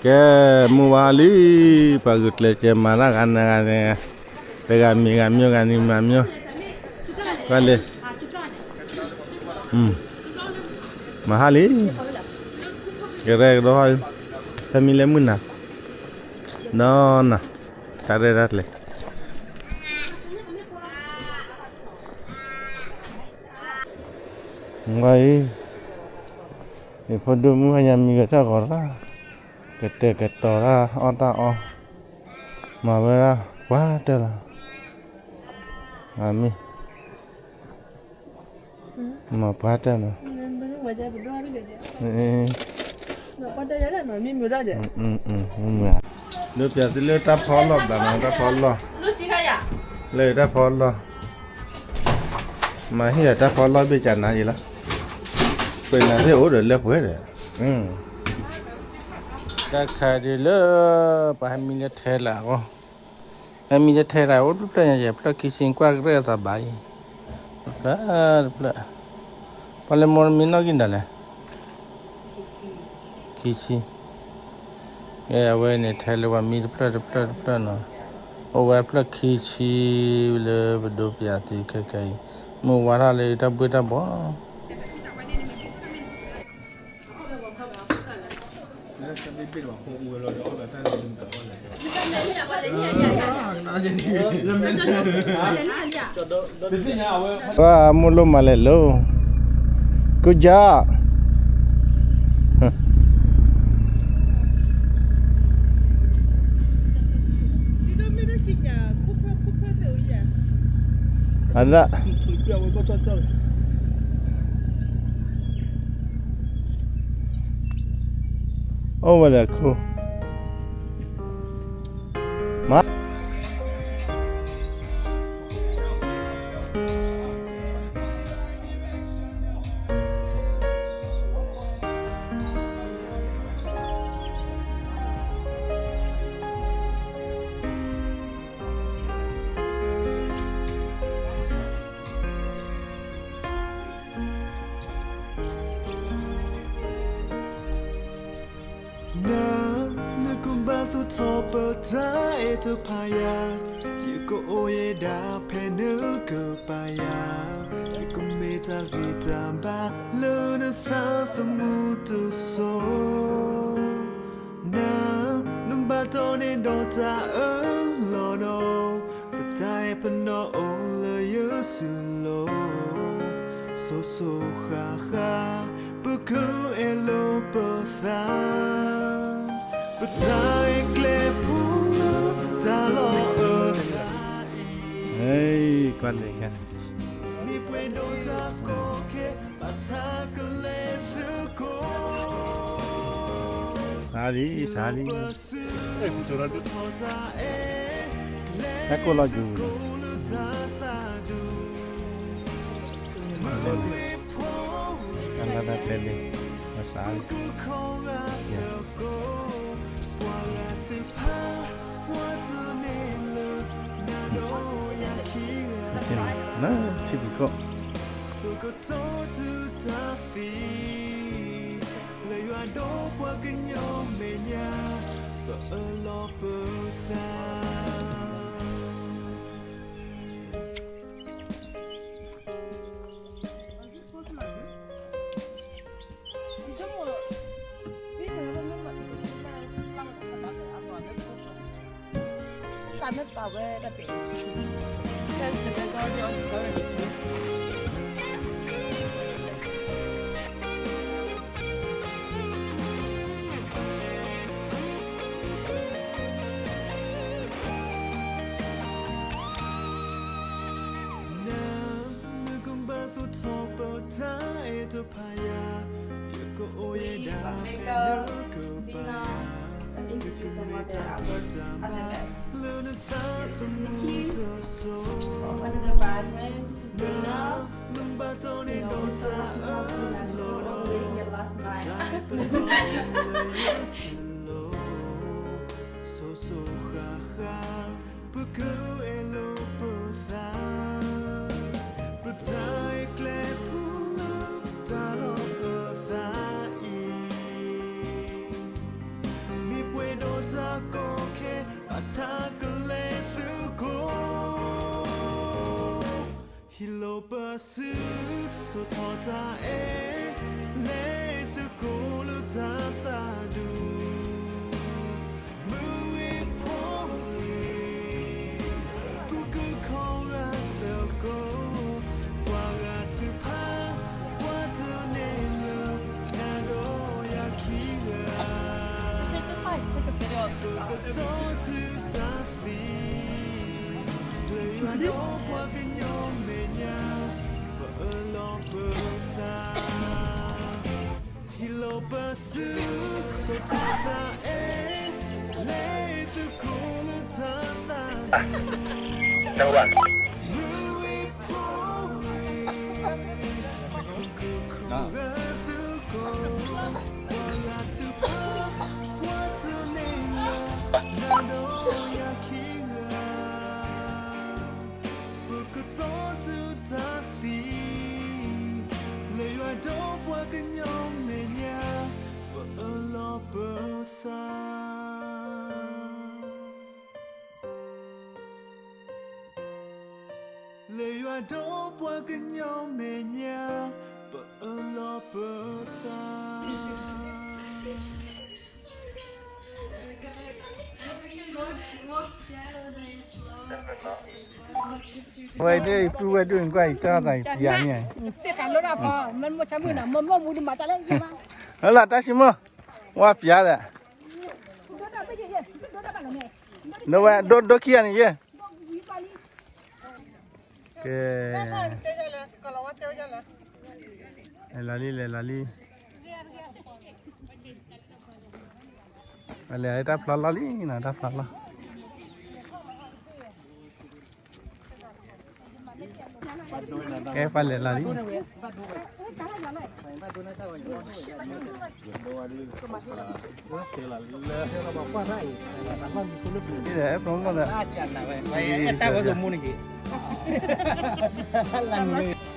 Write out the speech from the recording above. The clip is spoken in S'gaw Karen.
ကဲ, မုၢ်ဝါလံ, ပှၤဂုာ်ကျဲးစၢးမၤတၢ်ဂၤနဂၤန့ၣ်, တဂၤမံၤဂၤမံၤ ဂၤနံၤမၤမံၤ, ဘၣ်လံ, မၤဟါလံ, ကရဲကဒီး, ဖဲမံၤလဲၤမုၢ်နၤ, ဒီးနၤ, တၢ်ရဲၣ်တၢ်ကျဲၤ ဝဲအံၤ, ယဖိဒိၣ်မုၣ်ဟါညါမံဂဲၤထၢၣ်ဂီၤရၣ်, ကတဲာ်ကတီၤတၢ်အီၣ်တၢ်အီ, မၤဝဲဒၣ်ပှၤတၢၢ်လီၤ, အမ့ၢ် မၤပှၤတၢၢ်လီၤ, ဒိးပျးသုလၢတၢ်ဖီလီၢ်ဘၣ်နီၤ, တၢ်ဖီလီၢ်, လၢတၢ်ဖီလီၢ်, မၤဟ့ၣ်ယၤတၢ်ဖီလီၢ်ဘ့ၣ်ကနၤယံၤလီၤ, ပနၤသ့ၣ်အိၣ်ဒီးလၢပှဲၤဒီး, တၢ်ခါဒ်လၢ ပှၤဟဲမံလၢထဲလၢအဂီၢ်, ဟဲမံလၢထဲလၢအိၣ်တဖျၢၣ်ညါယဲၢ် ဖျၢၣ်ခံဆံကွၢ်ကရဲၣ်အသးဘၣ်အံၤ, တဖျၢၣ်တဖျၢၣ်, ပှၤလၢမိၢ်မံနီၢ်ကံၢ်ဒၣ်လဲၣ်, ခံဆံ, အဝဲန့ၣ်ထဲလၢပှၤမံတဖျၢၣ်တဖျၢၣ်တဖျၢၣ်နီၤ, အိၣ်ဝဲဖျၢၣ်ခံဆံလၢပဒိးပျးသုခဲကနံၣ်အံၤ, မုၢ်ဝါထီၣ်လၢတၢ်ဘှ့ၣ်တၢ်ဘှီၣ် ပှၤမိၢ်လိၣ်မၤလဲၣ်လိၤ, good job, အဒၣ် အိၣ်ဝဲဒၣ်ခိၣ်, မၤ နၤ, နကဘၣ်သူၣ်ထီၣ်ပတၢ်အဲၣ်တဖၣ်ယၤ, ယကအိၣ်ယဲဒၣ်ဖဲနကပာ်ယၤ, ယကမ့ၢ်တၢ်ဂံၢ်တၢ်ဘါလၢနသးသမူတစိၤ, နၤ, နဘၣ်တီၢ်န့ၢ်ဒီးတၢ်အၢၣ်လီၤဒီး, ပတၢ်အဲၣ်ပနီၣ်အိၣ်လၢယစုလိၤ, စိၤစိၤဃၣ်ဃၣ်, ပကအဲၣ်လိာ်ပသး, ပတၢ်အဲၣ်ကျဲဖှိၣ်လၢတၢ်လီၢ်အၢသးအံၤ, ကွၢ်လဲၤ, မ့ၢ်ပှဲၤဒီးတၢ်ကီခဲ, ဘၣ်ဆၣ်ကလဲၤသကိး, စၤလံ, စၤလံ, တၢ်ကိၢ်လီၤယူၤ, တၢ်လီၢ်တၢ်ကျဲလံ, ဘၣ်ဆၣ်, နထံၣ်ပူၤခိၣ်, လၢယွၤဒီးပှၤကညီမဲာ်ညါ, ပအၢၣ်လီၤပသး. Nà, nơ kơ bă sô thô pơ ta ê tơ pha ya, yơ kơ ôyê đa phe nơ kơ pha ya, yơ kơ mê ta pơ ta ba, lơ nơ sa sơ mu tơ sô. Nà, nơ bă tơ nê đô sa ơ lô đô, pơ ta ê pơ nơ lơ yơ sơ lô, sô sô ha ha. Pơ kơ ê lô pơ tha, pơ tha ê klê phú lơ ta lô ơ tha i. Mi ကိးခဲ ဘၣ်ဆၣ်ကလဲၤသုးကိး ဟံးလိာ်ပစု ဆိထီၣ်တၢ်အဲၣ် လဲၤသုးကိးလၢတၢ်သးဒူ မုၢ်ဝ့ၢ်ဖိ ပကခီဂာ်သကိး ပှၤဂၤထုကဖၣ် ပှၤတန့ၢ်လၢ နၤဒီးယၤခံဂၤ ပကတီၢ်တုၤတၢ်သံ လၢယွၤဒီးပှၤကညီမဲာ်ညါ ပအၢၣ်လီၤပသး ဟံးလိာ်ပစု ဆိထီၣ်တၢ်အဲၣ် လဲၤသုးကိးလၢတၢ်သးဒူ မုၢ်ဝ့ၢ်ဖိ ပကခီဂာ်သကိး ပှၤဂၤထုကဖၣ် ပှၤတန့ၢ်လၢ နၤဒီးယၤခံဂၤ ပကတီၢ်တုၤတၢ်သံ လၢယွၤဒီးပှၤကညီမဲာ်ညါ ပအၢၣ်လီၤပသး လၢယွၤဒီးပှၤကညီမဲာ်ညါ ပအၢၣ်လီၤပသး ဝဲဒၣ်ပုၢ်ဝဲၢ်ဒိၣ်န့ၣ်ကွၢ်အံၤတၢ်သးကံၤယၤန့ၣ် စ့ၢ်ကၤလိၣ်ဒၣ်ဖီ မ့ၢ်မိၢ်ဆါမုၣ်နီၤ မ့ၢ်မိၢ်မူဒံးမၤတၢ်လၢယမါ လၢလၢတၢ်စံမိၢ် ဝါပျါဒီး ဒိဝဲဒိဒိခံဂၤန့ၣ်ယဲ ကဲ လဲၤလီၤလံ လဲၤလီၤလံ လဲၤတၢ်ဖျီလီၤလံနီၤ တၢ်ဖျီလီၤ ကဲ ပလဲၤလီၤလံ ဒ်လဲၣ် အဲၣ်ပျီမီၢ်ဒီး တၢ်ဝဲမူန့ၣ်က့ၤ လၢနုာ်လၢ